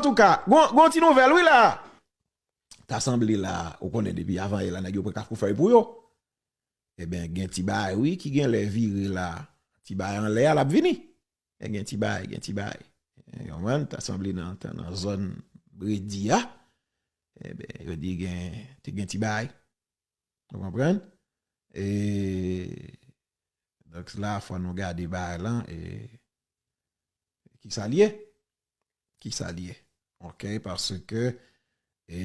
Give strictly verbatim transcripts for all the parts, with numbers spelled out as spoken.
Antouka, gon, gon ti nouvèl wi la. Ta sanble la, ou konnen depi avan yè la, nèg yo pran Kafou Fèy pou yo. Ebyen, gen ti bagay wi ki genlè vire la. Ti bagay anlè a, l ap vini. E gen ti bagay, gen ti bagay. Ou konprann? Ta sanble nan, nan zòn Redi a. Ebyen, yo di gen, te gen ti bagay. Ou konprann? E, donk, la, fò nou gade bagay lan, e, kisa l ye? Kisa l ye? Ok, paske, e,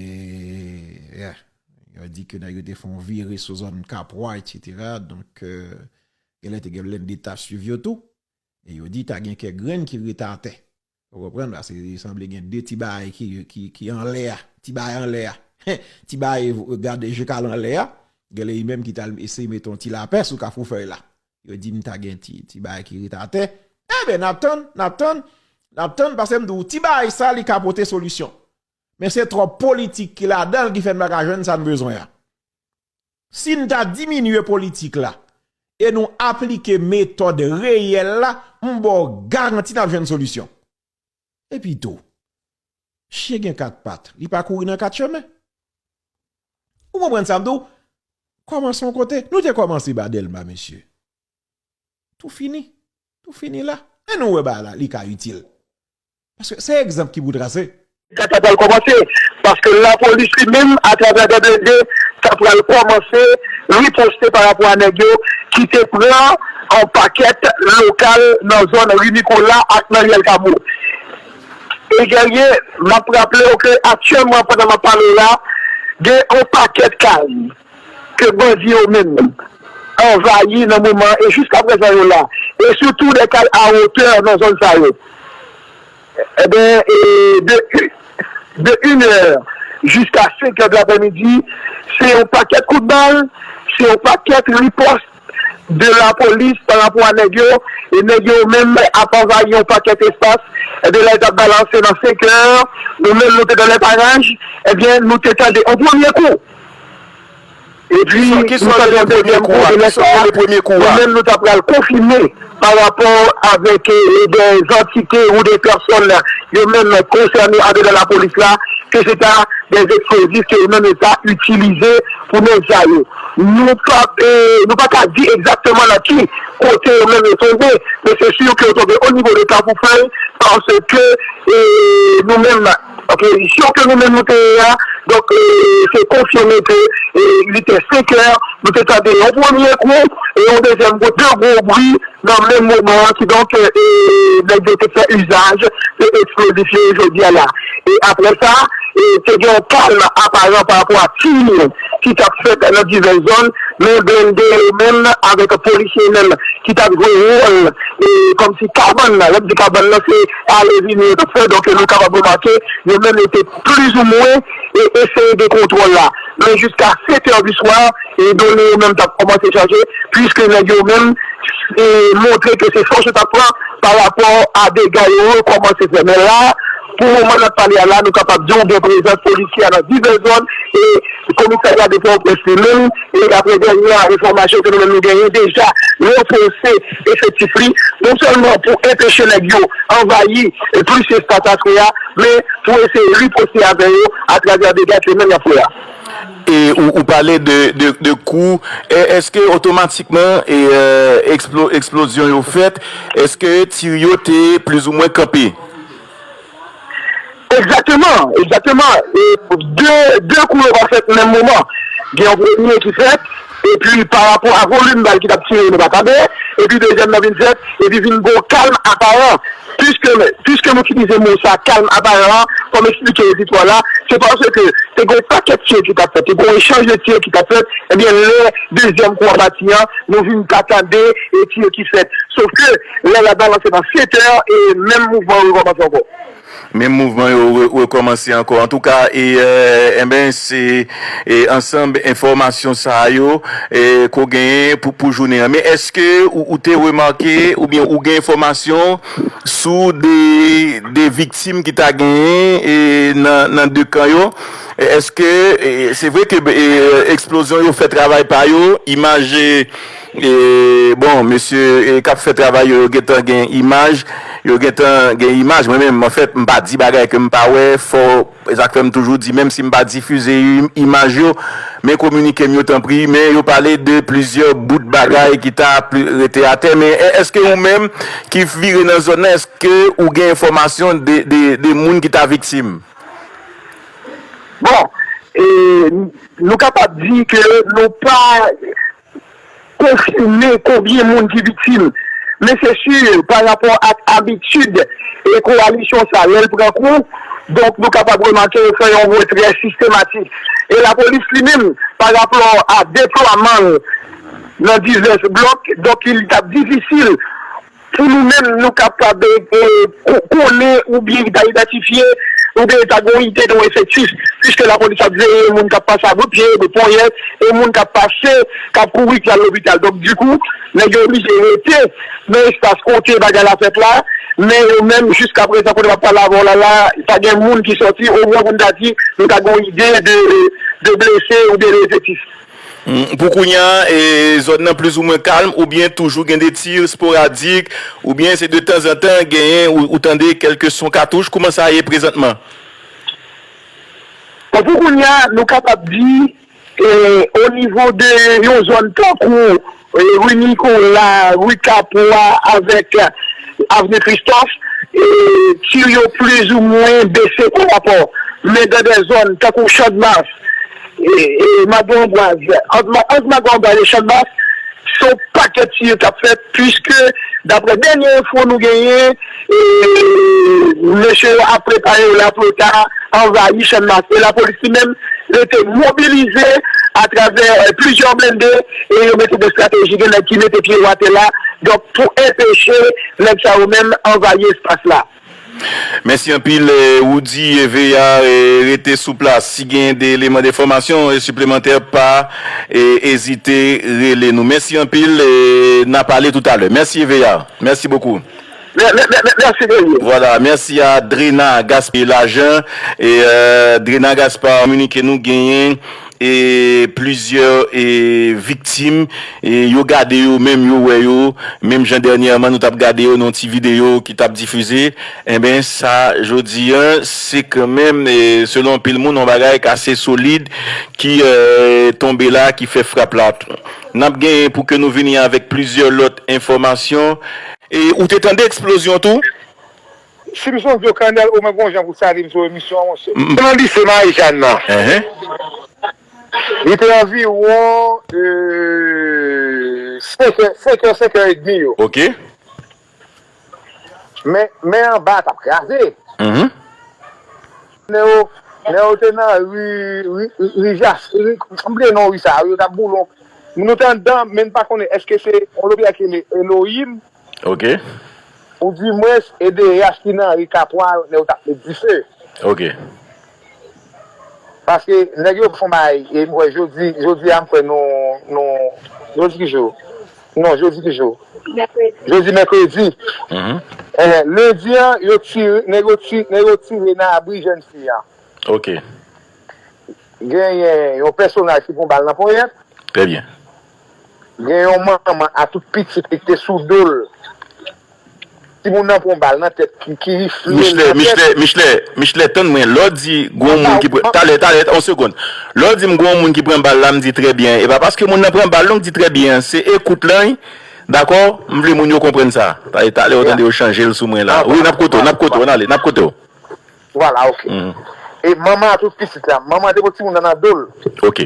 yeah, yo di ke nèg yo te fè yon vire sou zòn Kapwa, etsetera. Donk, e, genlè te gen blende t ap swiv yo tou. E yo di ta gen kèk grenn ki rete atè. Ou konprann? Paske li sanble gen de ti bagay ki, ki, ki anlè a. Ti bagay anlè a. Ti bagay gade je k al anlè a. Genlè li menm ki t al eseye mete yon ti lapè sou Kafou Fèy la. Yo di m ta gen ti, ti bagay ki rete atè. Enben, n ap tann, n ap tann, n ap tann, paske m di w, ti bagay sa, li ka pote solisyon. Men se twòp politik ki ladan l ki fè n pa ka jwenn sa n bezwen an. Si n ta diminye politik la e nou aplike metòd reyèl la, m ba w garanti n ap jwenn solisyon. Epi tou, chen gen kat pat, li pa kouri nan kat chemen. Ou konprann sa m di w? Kòmanse yon kote. Nou te kòmanse ba Dèlma, mesye. Tou fini. Tou fini la. E nou wè bagay la, li ka itil. Paske se egzanp ki pou trase. Sa ta pral kòmanse, paske lapolis li menm, atravè de blende, ta pral kòmanse riposte pa rapò a nèg yo ki te pran yon pakèt lokal nan zòn Ri Nikola ak nan Ryèl Kamo. E Guerrier, m ap raple w ke aktyèlman, pandan m ap pale w la, gen yon pakèt kay ke bandi yo menm anvayi nan moman e jiska prezan yo la. E sitou de kay a wotè nan zòn sa yo. Ebyen, e de, de une heure jiska senk è de laprèmidi, se yon pakèt kout bal, se yon pakèt ripòs de lapolis pa rapò a nèg yo, e nèg yo menm ap anvayi yon pakèt espas. Ebyen, lè y t ap balanse nan senk è, nou menm nou te nan lè paraj, ebyen, nou te tande yon premye kou. Epi, nou tande yon dezyèm kou, e lè sa, nou menm nou ta pral konfime pa rapò avèk, e, de zantite ou de pèsòn yo menm konsène andedan lapolis la, ke se ta de eksplozif ke yo menm yo ta itilize pou nèg sa yo. Nou pa, e, nou pa ka di egzakteman nan ki kote yo menm yo tonbe, men se si ke yo tonbe o nivo de Kafou Fèy, paske, e, nou menm, pozisyon ke nou menm nou te ye a, donk, e, se konfime ke, e, li te senk è, nou te tande yon premye kou, e yon dezyèm kou, de gwo bri, nan menm moman an, kidonk, e, nèg yo te fè izaj de eksplozif yo jodi a la. E apre sa, e, te gen yon kalm aparan pa rapò a tir ki t ap fèt nan divès zòn, men blende yo menm avèk polisye yo menm ki t ap jwe wòl, e, kòmsi kabann nan, lè m di kabann nan, se ale vini yo t ap fè, donk nou kapab remake, yo menm yo te plizoumwen, e, eseye gen kontwòl la. Men jiska sèt è di swa, e done yo menm t ap kòmanse chanje, piske nèg yo menm, e, montre ke se fòs yo t ap pran pa rapò a dega yo rekòmanse fè. Men la, pou moman n ap pale a la, nou kapab di w gen prezans polisye a nan divès zòn, e komisarya de Pòtoprens li menm, e daprè dènye enfòmasyon ke nou menm nou genyen deja, ranfòse efektif li, non sèlman pou enpeche nèg yo anvayi, e, plis espas atè a, men pou eseye riposte avè yo atravè dega ke menm y ap fè a. E ou, ou pale de, de, de kou, e, èske otomatikman, e, e, eksplo-, eksplozyon yo fèt, èske tir yo te plizoumwen kanpe? Egzakteman, egzakteman. E de, de kou yo pa fèt menm moman. Gen yon premye ki fèt, epi pa rapò a volim bal ki t ap tire, nou pa tande, epi dezyèm nan vin fèt, epi vin gon kalm aparan. Piske, piske m itilize mo sa, kalm aparan an, kòm eksplike oditwa la, se paske te gen yon pakèt tir ki t ap fèt, te gen yon echanj de tir ki t ap fèt, ebyen, lè dezyèm kou a pati an, nou vin pa tande, e, tir ki fèt. Sòf ke lè l ap balanse nan sèt è, e menm mouvman yo rekòmanse ankò. Menm mouvman yo re-, rekòmanse ankò. Antouka, e, e, enben, se, e, ansanm enfòmasyon sa yo, e, ke w genyen pou, pou jounen an. Men èske ou, ou te remake, oubyen ou gen enfòmasyon sou de, de viktim ki ta genyen, e, nan, nan de kan yo? E, èske, e, se vre ke, e, eksplozyon yo fè travay pa yo, imaj, e, e, bon, mesye, e, k ap fè travay yo, yo gentan gen imaj, Yo gentan gen imaj, mwen menm, anfèt, m pa di bagay ke m pa wè, fò, e sa k fè m toujou di, menm si m pa difize im- imaj yo, men kominike m yo, tanpri, men yo pale de plizyè bout bagay ki ta pli- rete atè, men è- èske ou menm ki vire nan zòn nan, èske ou gen enfòmasyon de, de, de moun ki ta viktim? Bon, e, nou kapab di ke nou pa konfime konbyen moun ki viktim. Men se si, pa rapò ak abitid e kowalisyon sa, lè l pran kou, donk, nou kapab remake yo fè yon retrè sistematik. E lapolis li menm, pa rapò a deplwaman l nan divès blòk, donk, li t ap difisil pou nou menm, nou kapab, e, ko- konnen oubyen ta idantifye oubyen ta gen yon ide de yon efektif, piske lapolis ap veye moun k ap pase a bout pye, de ponyèt, e moun k ap pase, k ap kouri, k al lopital. Donk, dikou, nèg yo oblije rete nan espas kote bagay la fèt la, men yo menm, jiska prezan, kote m ap pale avè w la, la, pa gen moun ki sòti, omwen pou n ta di, nou ta gen yon ide de, de blese oubyen de efektif. Mm, pou kounye a, e, zòn nan plizoumwen kalm, oubyen toujou gen de ti sporadik, oubyen se de tanzantan genyen ou, ou tande kèlke son katouch? Kòman sa ye prezantman? Bon, pou kounye a, nou kapab di, e, o nivo de yon zòn tankou, e, ri Nikola, ri Kapwa avèk, e, avni Kristòf, e, tir yo plizoumwen bese pa rapò. Men gen de zòn tankou Channmas, e, e, Mago Anbwaz, ant Ma- ant Mago Anbwaz e Channmas, se yon pakèt tir k ap fèt, piske, daprè dènye enfo nou genyen, e, mesye yo ap prepare yo la pou yo ta anvayi Channmas. E lapolis li menm rete mobilize atravè, e, plizyè blende, e yo mete de estrateji, gen nèg ki mete pye yo atè la, donk, pou enpeche nèg sa yo menm anvayi espas la. Mèsi anpil, eh, Roudy Veillard, eh, rete sou plas. Si gen de eleman de enfòmasyon, eh, siplemantè, pa, eh, ezite rele nou. Mèsi anpil, eh, n a pale toutalè. Mèsi, Veillard. Mèsi bokou. Mè- mè- mè- mè- Mèsi, Guerrier. Vwala, mèsi a Drena Gaspard Lajan. E, eh, Drena Gaspard, kominike nou genyen e plizyè, e, viktim, e yo gade yo, menm yo wè yo, menm jan dènyèman nou t ap gade yo nan yon ti videyo ki t ap difize. Enben, sa, jodi a, se kanmenm, e, selon anpil moun, yon bagay k ase solid ki, e, tonbe la, ki fè frap la. N ap genyen pou ke nou vini avèk plizyè lòt enfòmasyon. E ou te tande eksplozyon tou? Si m sonje w, Kanèl, omwen gon jan pou w salye m sou emisyon an, monchè. M- Se nan lise Marijàn nan. Enhen. Li te anviwon, euh, senk è, senk è, senk è edmi yo. Ok. Men, men anba a t ap kraze. Mhm. Nèg yo, nèg yo te nan ri, ri, ri, ri Jas, ri, m bliye non ri sa a, yo t ap boule. Nou te anndan, men n pa konnen èske se yon lopitay ki rele Elohim. Ok. Oudimwens, E D H ki nan ri Kapwa, nèg yo t ap met dife. Ok. Paske nèg yo fè yon bagay, e m kwè jodi, jodi a m kwè nou, nou, jodi ki jou? Non, jodi ki jou? Mèkredi. Jodi mèkredi. Mhm. Eh, lendi an, yo tire, nèg yo ti-, nèg yo tire nan abri jèn fi an. Ok. Genyen yon pèsonaj ki pran bal nan ponyèt. Trè byen. Gen yon manman a tout pitit li ki te sou do l. Timoun nan pran bal nan tèt ki, ki rifle l Michlè, nan tèt. Michlè, Michlè, Michlè, tann mwen. Lè w di gon moun ki pran, talè, talè, yon segonn. Lè w di m gon moun ki pran bal la, m di trè byen. E pa paske moun nan pran bal non, m di trè byen. Se ekout lan, wi. Dakò? M vle moun yo konprann sa. Talè, talè, w tande yo chanje l sou mwen la. Wi, n ap koute w, n ap koute w, n ale, n ap koute w. Vwala, ok. Mhm. E manman an tout pitit la. Manman an te pran timoun nan nan do l. Ok.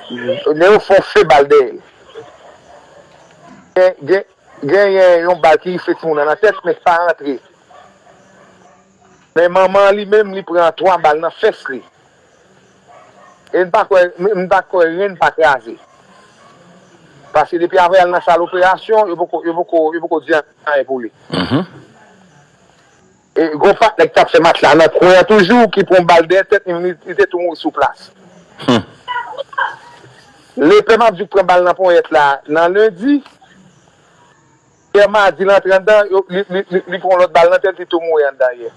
Nèg yo fè yon fè bal dèyè l. Gen, gen, genyen yon bal ki rifle timoun nan nan tèt, men ki pa rantre. Men manman an li menm, li pran twa bal nan fès li. E m pa kwè, m, m pa kwè ren pa kraze. Paske depi avè l nan sal operasyon, yo poko, yo poko, yo poko di anyen pou li. Mhm. E gon patnè k t ap fè match la nan kwen an toujou, ki pran bal dèyè tèt li, li, li te tou mouri sou plas. Hmm. Lepè m ap di w k pran bal nan ponyèt la nan lendi, yè madi l antre anndan, yo, li, li, li, li pran lòt bal nan tèt, li tou mouri anndan yè.